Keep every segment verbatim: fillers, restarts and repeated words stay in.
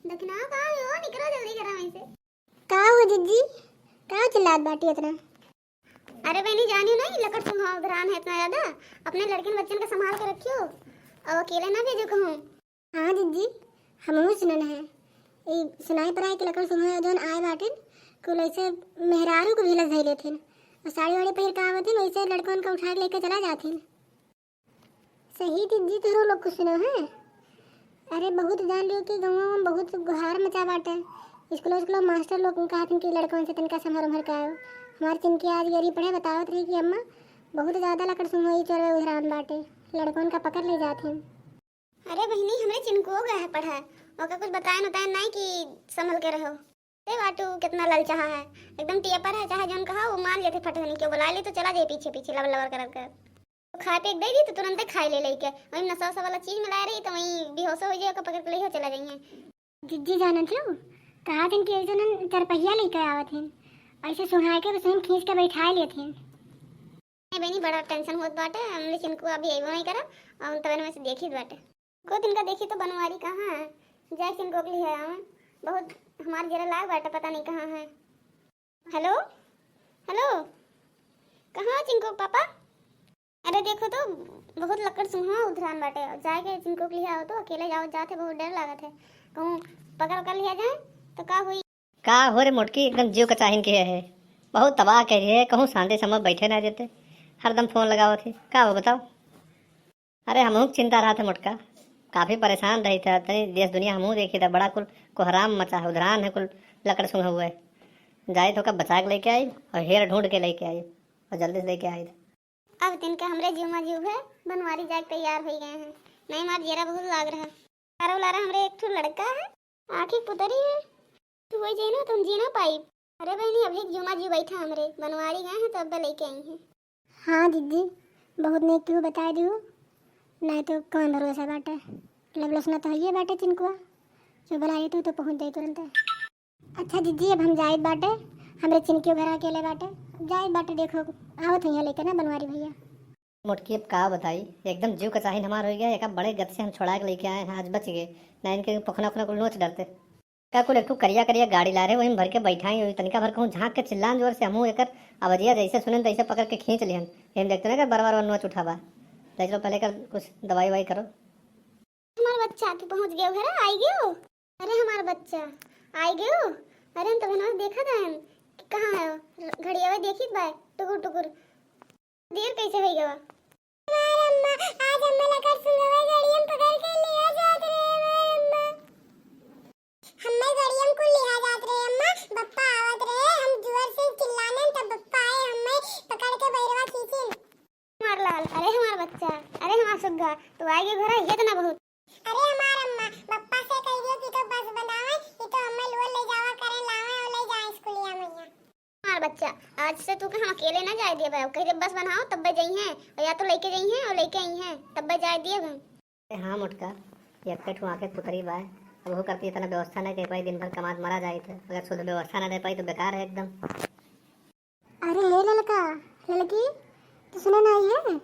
दखिनहा, का हो, निकरो जल्दी घरा में से। का हो जिज्जी, का चिल्लात बाटी इतना? अरे बहनी, जानी नहीं, लकड़ सुंघा उधरान है इतना ज्यादा, अपने लड़किन बच्चन का संभाल के रखियो, और अकेले ना भेजो कहूँ। हाँ जिज्जी, हमहू सुनन है, ई सुनाई पड़ा है कि लकड़ सुंघा जौन आए बाटिन, कुल ऐसे मेहरारू को भी लस धइ लेथिन, और साड़ी वाड़ी पहिर के आवथिन, वैसे लड़कन का उठा के लेके चला जाथिन। सही जिज्जी, तोहरो लोग कुछ सुनो है। अरे बहुत जान लियो कि गाँव में बहुत गुहार मचा बाटे। स्कूल स्कूल मास्टर लोग कहत हन कि लड़कन से तनका संभर उम्भर के आओ। हमार चिनकी आज गरी पढ़े बतावत रही कि अम्मा, बहुत ज्यादा लकड़ सुंघई चोरवे उधरान बाटे, लड़कन का पकड़ ले जात हन। अरे बहिनी, हमरे चिनकुओ गए है पढ़े, ओका कुछ बताए उताए नहीं कि संभल के रहो। ए बाटू, कितना ललचाहा है, एकदम टियपर है, चाहे जौन कहा वो मान लेते फट देने के, बुला ले तो चला जाए पीछे पीछे लबर लबर कर कर। तो खाए पे दे दी तो तुरंते खाए ले लेके, वही नशा वशा वाला चीज मिलाए रही तो वही बेहोश हो जाए, ओका पकड़ के ले चला जाइए। जिज्जी जानत हो, कहा दिन के एक जन चार पहिया लेके आवत हैं, ऐसे सुहाए के बस हम खींच के बैठाए लेत हैं। नहीं बहनी, बड़ा टेंशन होत बाटे, हमरे चिनकू अभी अइबो नहीं करब, और तबे में से देखी बाटे। को दिन का देखी तो बनवारी कहाँ है, जाए चिनकू के लिए आवे, बहुत हमार जरा लाग बाटे, पता नहीं कहाँ है। हेलो, हेलो, कहाँ हो चिनकू के पापा? अरे देखो तो, बहुत लकड़ सुंघा उधरान बाटे, जाए के चिनकू के लिए आओ तो, अकेले जाओ जाते बहुत डर लागत है, कहूँ पकड़ कर लिया जाए तो का हुई? का हो रे मोटकी, एकदम जीव कचाहिन के है, बहुत तबाह कइ रही है, कहूँ शांति समय बैठे ना देते, हरदम फोन लगावत है, का हो बताओ? अरे हमहू के चिंता रहत है मोटका, काफी परेशान रही था, तनी देश दुनिया हमहू देखी था, बड़ा कुल कोहराम मचा है, उधरान है कुल लकड़ सुंघा हुआ है। जाई तो का बचा के लेके आई और हेर ढूंढ के लेके आई और जल्दी से लेके आई। अब तिनका हमरे जीव मा जीव है, बनवारी जाए के तैयार हो गए हैं। नहीं मार जेरा बहुत लाग रहा। अरे लारा हमरे एक ठो लड़का है, आँखी पुतरी है, तू वही जाए ना तो हम जी ना पाई। अरे बहनी, अभी जीव मा जीव बैठा हमरे, बनवारी गए हैं तो अब लेके आई हैं। हाँ जिज्जी, बहुत नेक तू बताए दियो, नहीं तो कौन भरोसा बाटे। लबलसना तो हइये बाटे चिनकुआ, जो बुला लेतू तो पहुँच जाई तुरंत। अच्छा जिज्जी, अब हम जाइत बाटे, हमरे चिनकियो घर अकेले बाटे, जाइत बाटे, देखो आवत हुइया लेके ना बनवारी भैया। मोटकी अब का बताई, एकदम जीव कचाहिन हमार हो गया, एक बड़े गत से हम छोड़ा के लेके आए हैं, आज बच गए, ना इनके पखना उखना कुल नोच डरते। का कुल एक ठो करिया करिया गाड़ी ला रहे, वही में भर के बैठाई हुई, तनिका भर कहूँ झाँक के चिल्लान जोर से, हमहू एकर आवाजिया जैसे सुनन तैसे पकड़ के खींच लिहन। हम देखते ना कर बरवा बरवा नोच उठावा। ले चलो पहले कर कुछ दवाई वाई करो। हमार बच्चा, तू पहुँच गयो घर, आई गयो? अरे हमार बच्चा, आई गयो? अरे हम तो बिना देखा था हम कि कहाँ है? घड़ियावा देखी बा, टुकुर टुकुर। देर कैसे हो गवा? हमार अम्मा, आज अम्मा लकर सुंगवा गाड़ी हम पकड़ के लिया जात रहे, हमार अम्मा। हम्मे गाड़ी हम कुल लिया जात रहे अम्मा, बप्पा आवत रहे, हम जोर से चिल्लाने तब बप्पा आए, हम्मे पकड़ के बैरवा खींचिन। हमार लाल, अरे हमार बच्चा, अरे हमार सुग्गा, तू आए के घर है, ये तो ना बहुत। अरे हमार अम्मा, बप्पा से कह दियो कि तो बस बनावे, कि तो हम्मे लोल ले जावा करे, लावे और ले जाए स्कूलिया में। हमार बच्चा, आज से तू के हम अकेले ना जाए दिए भाई। कह दे बस बनाओ तब्बे जइहें, और या तो लेके जइहें और लेके अइहें, तब्बे जाए दिए भाई। अरे हाँ मोटका, ये अक्के ठुआ के पुतरी बाय, अब वो करती इतना व्यवस्था नहीं कर पाई, दिन भर कमात मरा जाए थे, अगर शुद्ध व्यवस्था ना दे पाई तो बेकार है एकदम। अरे हे ललका, ललकी, तू सुने ना आई है?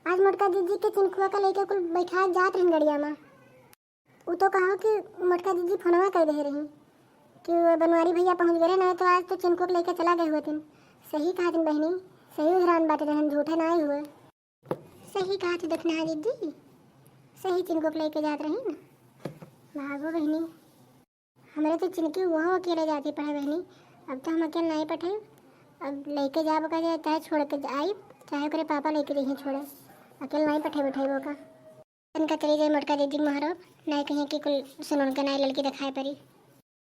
आज मोटका जिज्जी के चिनकुआ का लेके कुल बैठा जात रहन गड़िया में। उ तो कहा कि मोटका जिज्जी फोनवा कर दे रही कि वो बनवारी भैया पहुँच गए ना, तो आज तो चिनकुआ के लेके चला गए होते। सही कहा तुम बहनी, सही उधरान बाटे रहन, झूठे ना आए हुए। सही कहा तू दखना जिज्जी, सही चिनकुआ के लेके जात रही ना। भागो बहनी, हमरे तो चिनकी वो अकेले जाती पढ़े बहनी। अब तो हम अकेले नहीं पठे, अब लेके जाबो का जाए, चाहे छोड़ के आई, चाहे ओकरे पापा लेके जइहें छोड़े, अकेले नहीं पठे बैठे वो का। तनका चली जाए मोटका दीदी के मोहरो, नहीं कहीं कि कुल सुनन के नहीं लड़की दिखाई पड़ी।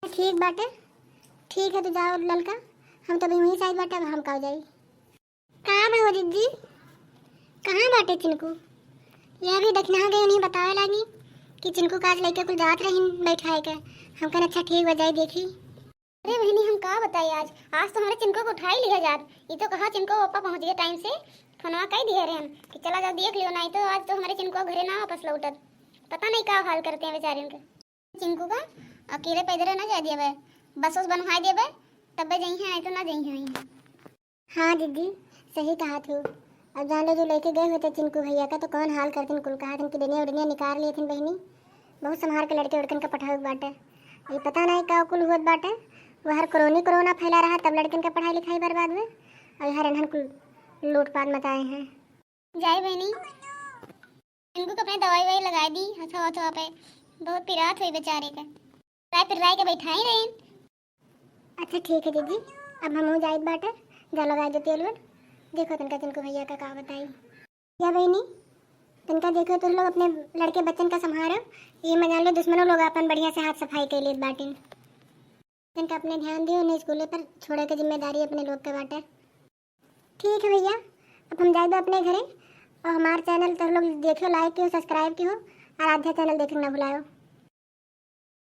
ठीक बाटे, ठीक है तो जाओ ललका, हम तो अभी वहीं से आई बाटे, अब हम का जाई। का बे हो जिज्जी, कहाँ बाटे चिनकू? ये अभी दखिनहा गई उन्हीं बतावे लागी कि चिनकू का आज लेके कुल जात रही बैठाए के। हम कहन अच्छा ठीक बा जाई देखी। अरे बहनी हम का बताई आज, आज तो हमरे चिनकू को उठा ही लिया जात। ये तो कहा चिनकू पापा पहुँच गए टाइम से, फोनवा कह दिए रहे हम कि चला जाओ देख लियो, नहीं तो आज तो हमरे चिनकू घरे ना वापस लौटत। पता नहीं का हाल करते हैं बेचारे उनके। चिंकू का अकेले पैदल ना जाए देबे, बस उस बनवाए देबे, तबे जइहें, नहीं तो ना जइहें वहीं। हाँ दीदी, सही कहा तू। अब जान लो जो लेके गए होते चिंकू भैया का तो कौन हाल करतिन, कुल कहा थिन कि दुनिया उनिया निकाल लिए थिन बहनी। बहुत संभाल के लड़के उड़कन का पठावे के बाटे। ये पता नहीं का कुल होत बाटे। वहर कोरोनी कोरोना फैला रहा, तब लड़कन का पढ़ाई लिखाई बर्बाद हुए, और हर इन्हन कुल लूटपाट मचाए हैं। जाए बहनी, इनको अपने दवाई ववाई लगाए दी हथवा हथवा पे, बहुत पिरात हुई बेचारे के। राय पिरवाई के बैठाई रही। अच्छा ठीक है जीजी, अब हम जाइत बाटे, जा लगाए दे तेल वेल। देखो तनका तिनको भैया का का बताई। या बहनी, तनका देखो, तुम लोग अपने लड़के बच्चन का संभारो। ये मजाल लो, दुश्मनों लोग अपन बढ़िया से हाथ सफाई कर लेत बाटिन। तनका अपने ध्यान दियो, उन्हें स्कूले पर छोड़े के जिम्मेदारी अपने लोग के बाटे। ठीक है भैया, अब हम जाइबे अपने घरे, और हमार चैनल तो लोग देखियो, लाइक कियो, सब्सक्राइब कियो, आराध्या चैनल देखे ना भुलायो।